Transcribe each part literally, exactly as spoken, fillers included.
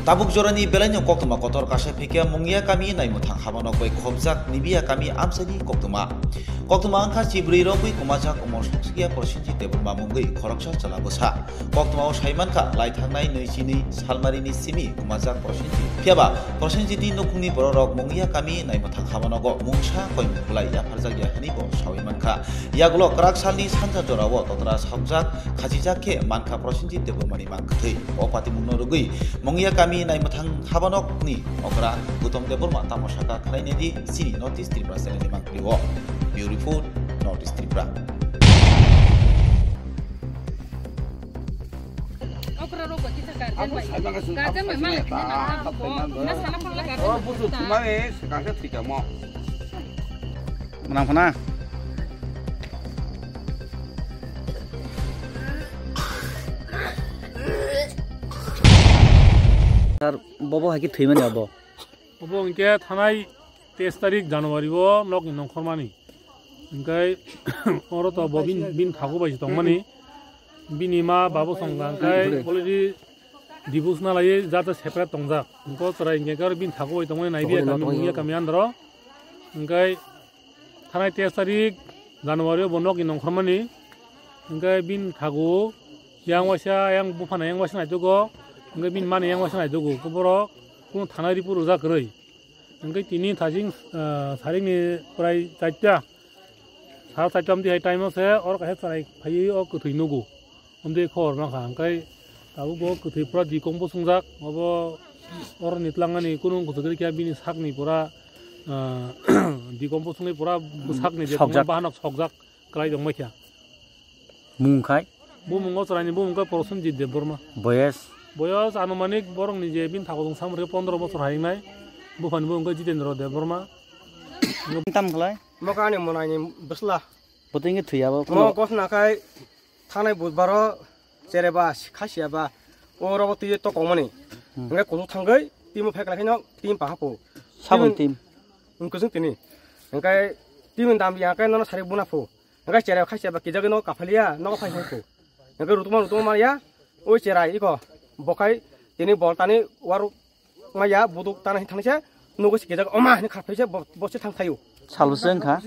Tabuk jorani belaino koktwma kotor kasa phikya Mungiya kami naimwthang habanok bai khobjak Nibiya kami amchaini koktwma. Koktwma wngkha chibrwi rogwi kumajak Omor Soksikya Prosenjit Debbarma mungwi khoroksa chwla bwsa. Koktwmao sai mankha, lai thangnai nwi chinwi salmarini simi kumajak Prosenjit. Phiyaba Prosenjitni nukhungni bororok Mungiya kami naimwthang habanogo mungsa koimung bulai yapharjakya hwnwi bo saui mankha. Yagulo kwrak salni sanja jorao totra saokjak, khachijak khe mankha Prosenjit Debbarmani mang kwthwi. O patimungno rwgwi Mungiya kami naimwthang habanokni okra Gautam Debbarma tamo sakha khwlainai di chini North East Tripura channelni mangpili o. Bureau Report, North East Tripura. Okra rok bo kisa guardian bai. Guardian bai malik ni nang tamo bo. Na sana phangla guardian bai. Busu tumani sakha thwi tamo. Mwnang phana. Sir, bobo hai khe thwimani abo? Obo hwnkhe thanai teis tarik January o nokni nongkhormani. Hwnkhe oro to bo bin, bin thago bai se tongmani. Bini ma babo songkha hwnkhe already divorce na laiwi jata separate tongjak. Hwnkhe chwrai hwnkhe aro bin thago bai tongmani naibi kami Mungiya kami andro. Hwnkhe thanai teis tarik January o bo nokni nongkhormani. Hwnkhe bin thago yang waisa, yang buphana yang waisa naitugo. Hwnkhe bin mani yang waisa naitugo. Borok kunu thanai report rwjak kwrwi. Hwnkhe tini thaching, ah, saringni prai charta, sara charta amtwi hai time o se oro kaisa chwrai phaiwi o kwthwi nugo. Amtwi khobor mankha, hwnkhe tabuk bo kwthwi pura dikombo sungjak, obo oro ni twlangani kunu wng kwthwi khe bini sakni pura, ah, dikombo sungwi pura bwsakni je tongma bahanok sokjak. Kwlai tongbai kha. Mung khai? Bumung o chwraini bumung khe Prosenjit Debbarma. Boyes? Boyes anumanik borokni je bini thago tong samung khe pondro bosor hai wngnai. Buphani bumung khe Jitendra Debbarma. Tam khlai? Mo kani monaini bwsla. Bo twi wngkhe thwi abo. Mo gosna khai thanai budbaro chereba khasiaba o rogo twi to kongmani. Hmm. Hwnkhe kuchuk thangwi timo phekla khaino tim pahapo. Sabon tim? Wngkhe chwng tini. Hwnkhe tim dam ya khe nono sari buna pho. Hwnkhe cherai khai cheba kijagwi nogo kaphaliya, nogo phai phai kho. Hwnkhe rutuma rutuma manya, o cherai iko, bokhai tini bol tani waruk maya, buduk tana hin thangse, nugo si kijak, oma hin kharphai se, bo, bo se thang thaio. Salbwse wngkha?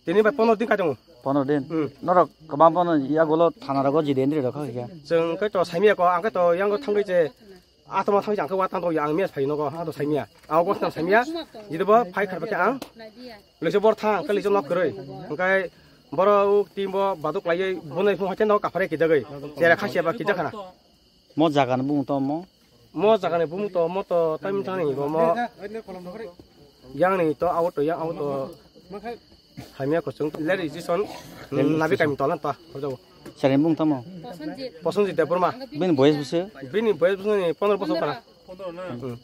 Tini bai pondro din kai tongo. Pondro din? Hmm. Norok kwbang bono yagulo thana rogo jide ndri rokha kha. Chwng khe to saimya ko, ang khe to yango thangwi je, Atoma thang jang khe wa tang ya ang mes phai nogo ha to saimya. Ang gos tang saimya. Jidi bo phai khar bakhe ang. Lese bor thang khe lese nok kwrwi. Hwnkhe boro u team bo baduk laiwi bunai phung hachen no kaphare kijagwi. Chera khasia ba kijakhana. Mo jaga ni bumung to mo? Mo jaga ni bumung to mo to tam thang ni bo mo. Yang ni to auto yang auto. Hamya ko chwng le registration nabi kami tolan to horjabo. Sari bung tamo? Prosenjit Debbarma. Bini boyes bwse? Bini boyes bwse ni pondro bosor kana. Hmm.